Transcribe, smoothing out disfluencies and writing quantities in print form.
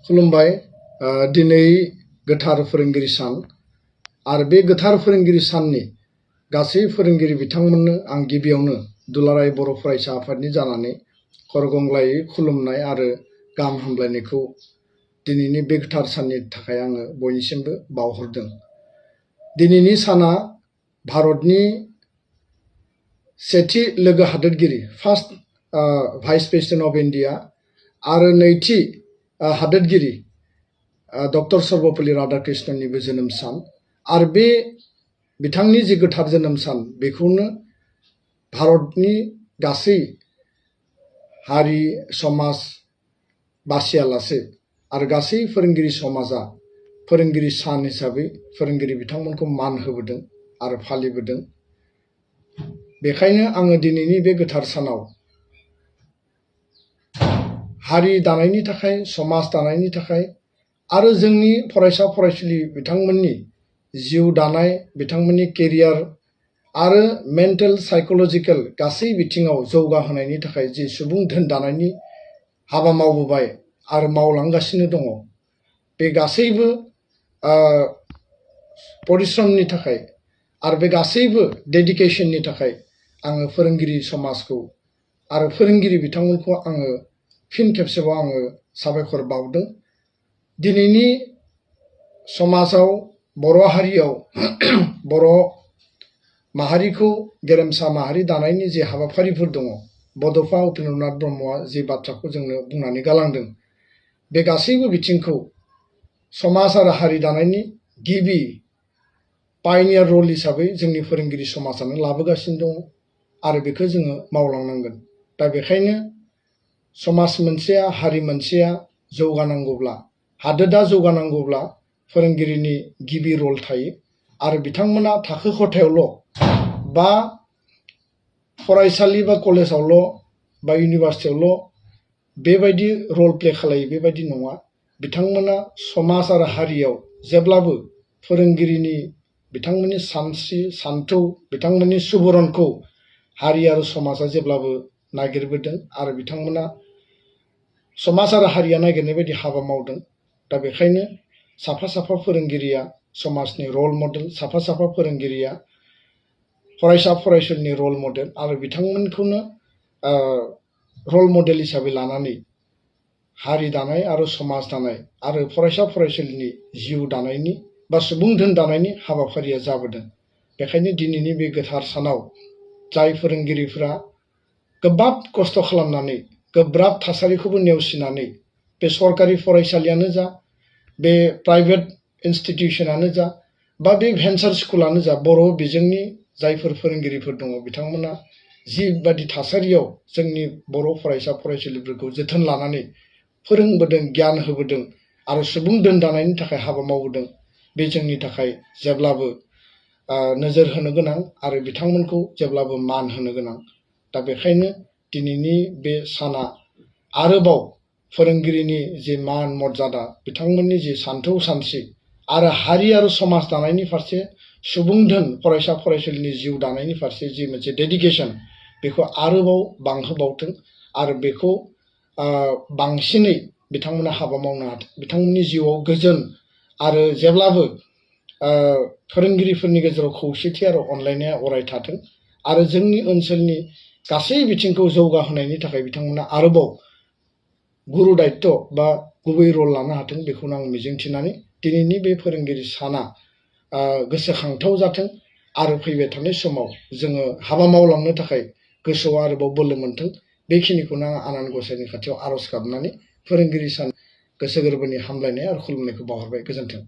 खुलुमबाय। दिनै गोथार फोरोंगिरि सान आरो बे गोथार फोरोंगिरि साननि गासै फोरोंगिरि बिथांमोननो आं गिबियावनो दुलाराय बर' फरायसा आफादनि जानानै खरगंग्लायै खुलुमनाय आरो गाहाम हामलायनायखौ दिनैनि बे गोथार साननि थाखाय आङो बयनिसिमबो बावहरदों। दिनैनि साना भारतनि सेथि लोगो हादोरगिरि first vice president of India आरो नैथि हादोरगिरि डक्टर सर्वपल्ली राधाकृष्णननिबो जोनोम सान आरो बे बिथांनि जे गोथार जोनोम सान बेखौनो भारतनि गासै हारि समाज बासियालासे आरो गासै फोरोंगिरि समाजा फोरोंगिरि सान हिसाबै फोरोंगिरि बिथांमोनखौ मान होबोदों आरो फालिबोदों। बेखायनो आङो दिनैनि बे गोथार सानाव हारि दानायनि थाखाय समाज दानायनि थाखाय आरो जोंनि फरायसा फरायसुलि बिथांमोननि जिउ दानाय बिथांमोननि केरियार आरो मेन्टेल साइकोलजिकेल गासै बिथिङाव जौगाहोनायनि थाखाय जि सुबुं धोन दानायनि हाबा मावबोबाय आरो मावलांगासिनो दङ बे गासैबो परिश्रमनि थाखाय आरो बे गासैबो डेडिकेशननि थाखाय आङो फोरोंगिरि समाजखौ आरो फोरोंगिरि बिथांमोनखौ आङो फिन खेबसेबाव आङो साबायखर बावदों। दिनैनि समाजाव बर' हारियाव बर' माहारिखौ गेरेमसा माहारि दानायनि जे हाबाफारिफोर दङ बड'फा उपेन्द्रनाथ ब्रह्मआ जे बाथ्राखौ जोंनो बुंनानै गालांदों बे गासैबो बिथिंखौ समाज आरो हारि दानायनि गिबि पायनियार रल हिसाबै जोंनि फोरोंगिरि समाजानो लाबोगासिनो दङ आरो बेखौ जोङो मावलांनांगोन। दा बेखायनो समाज मोनसेया हारि मोनसेया जौगानांगौब्ला हादोरा जौगानांगौब्ला फोरोंगिरिनि गिबि रल थायो आरो बिथांमोना थाखो खथायावल' बा फरायसालि बा कलेजावल' बा इउनिभार्सिटियावल' बेबायदि रल प्ले खालायो बेबायदि नङा। बिथांमोना समाज आरो हारियाव जेब्लाबो फोरोंगिरिनि बिथांमोननि सानस्रि सान्थौ बिथांमोननि सुबुरनखौ हारि आरो समाजा जेब्लाबो नागिरबोदों आरो बिथांमोना समाज आरो हारिया नागिरनाय बायदि हाबा मावदों। दा बेखायनो साफा साफा फोरोंगिरिया समाजनि रल मडेल, साफा साफा फोरोंगिरिया फरायसा फरायसुलिनि रल मडेल आरो बिथांमोनखौनो रल मडेल हिसाबै लानानै हारि दानाय आरो समाज दानाय आरो फरायसा फरायसुलिनि जिउ दानायनि बा सुबुं धोन दानायनि हाबाफारिया जाबोदों। बेखायनो दिनैनि बे गोथार सानाव जाय फोरोंगिरिफोरा गोब्राब खस्थ' खालामनानै गोब्राब थासारिखौबो नेवसिनानै बे सरकारि फरायसालियानो जा बे प्राइभेट इन्स्टिटिउसनानो जा बा बे भेन्सार स्कुलानो जा बर' बिजोंनि जायफोर फोरोंगिरिफोर दङ बिथांमोना जिबादि थासारियाव जोंनि बर' फरायसा फरायसुलिफोरखौ जोथोन लानानै फोरोंबोदों गियान होबोदों आरो सुबुं धोन दानायनि थाखाय हाबा मावबोदों बे जोंनि थाखाय जेब्लाबो नोजोर होनो गोनां आरो बिथांमोनखौ जेब्लाबो मान होनो गोनां। दा बेखायनो दिनैनि बे साना आरोबाव फोरोंगिरिनि जि मान मर्यादा बिथांमोननि जि सान्थौ सानस्रि आरो हारि आरो समाज दानायनि फारसे सुबुं धोन फरायसा फरायसुलिनि जिउ दानायनि फारसे जि मोनसे डेडिकेशन बेखौ आरोबाव बांहोबावथों आरो बेखौ बांसिनै बिथांमोना हाबा मावनो हाथों। बिथांमोननि जिउआव गोजोन आरो जेब्लाबो फोरोंगिरिफोरनि गेजेराव खौसेथि आरो अनलायनाया अराय थाथों आरो जोंनि ओनसोलनि गासै बिथिंखौ जौगाहोनायनि थाखाय बिथांमोना आरोबाव गुरु दायित्व बा गुबै रल लानो हाथों बेखौनो आं मिजिंथिनानै दिनैनि बे फोरोंगिरि साना गोसोखांथाव जाथों आरो फैबाय थानाय समाव जोङो हाबा मावलांनो थाखाय गोसोआव आरोबाव बोलो मोनथों बेखिनिखौनो आं आनान गसाइनि खाथियाव आर'ज गाबनानै फोरोंगिरि सान गोसो गोरबोनि हामलायनाय आरो खुलुमनायखौ बावहरबाय। गोजोन्थों।